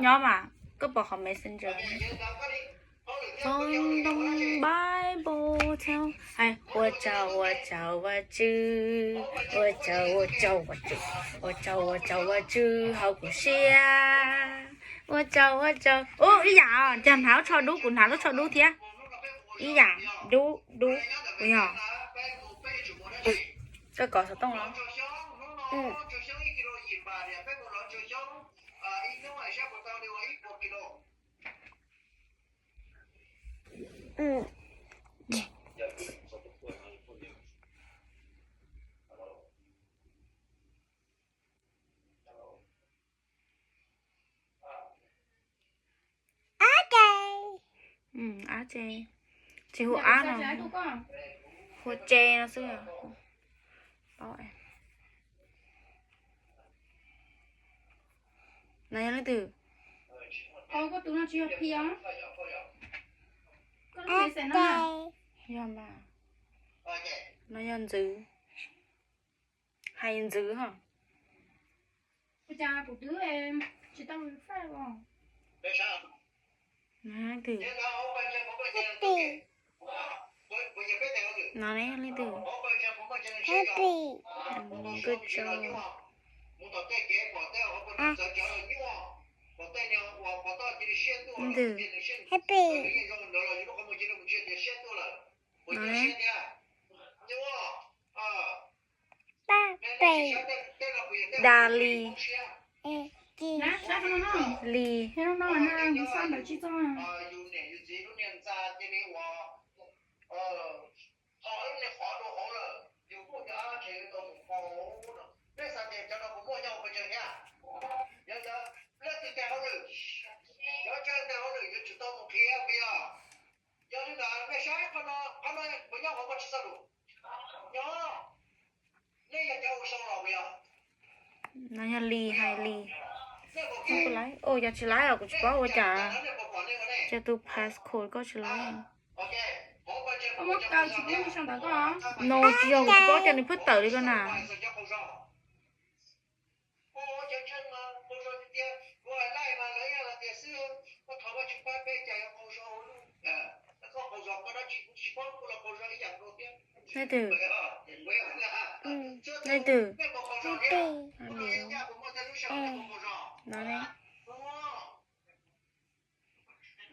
Nyob mas, koj pom qhov Messenger. Phone don't Bible tell. Hais ua tsaug ua tsaug Vajtswv, ua tsaug ua tsaug Vajtswv, ua tsaug ua tsaug Vajtswv hauv kuv siab, ua tsaug ua tsaug. Ub, ib yam, cas hnav lub tsho dub, kuv hnav lub tsho dub thiab. Ib yam, dub dub, kuv yog. Koj kov xov tooj los? Ab tse, tsis hu ab no, hu tse no xwb. No yog leej twg? Yog mas, no yog ntxwv, hais ntxwv ho. Leej twg? No ne, leej twg? Good job. Leej twg? No ne. Paj pem. Dali. Li. No yog li hais li. Ua yog tsis laib os, kuv tsis paub ua cas. Ces tus passcode koj tsis laib. No tsis yog, kuv tsis paub cas nws pheej tawm li ko na. Leej twg? Leej twg? No ne.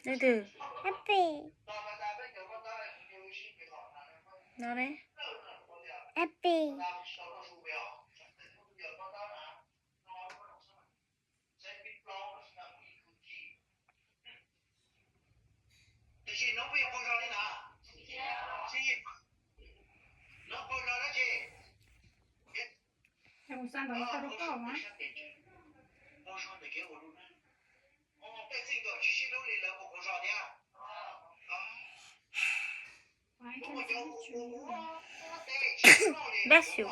Leej twg? No ne. Bless you.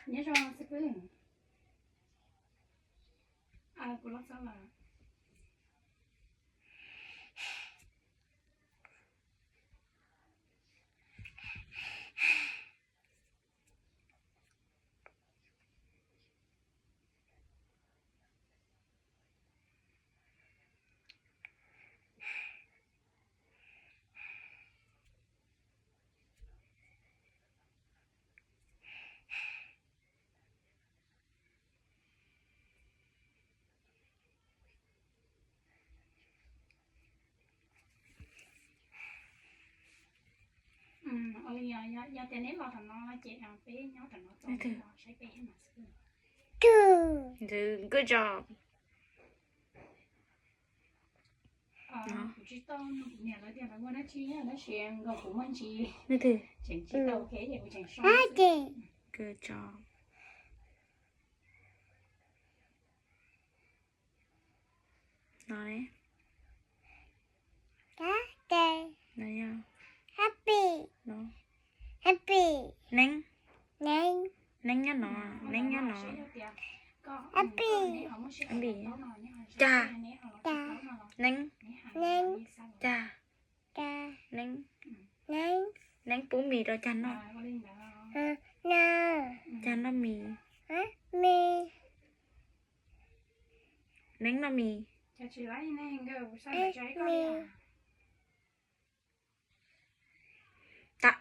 Nyob zoo xib fwb. Kuv los txog lawm. Yog tias neb los thaum no ces peb nyob thaum no tos neb los saib peb mas xwb. Good job. Kuv tsis tau nug kuv niam lawv tias lawv ua dab tsi, tab sis nkaus kuv muaj ntsis, tseem tsis tau, ces kuv tseem so. Good job. No ne. No yog happy. No. Happy. Neeb. Neeb. Neeb nyob no, neeb nyob no. Npis. Cag. Neeb. Neeb. Cag. Neeb. Neeb pub mis rau cag noj. Cag noj mis. Neeb noj mis. Tam.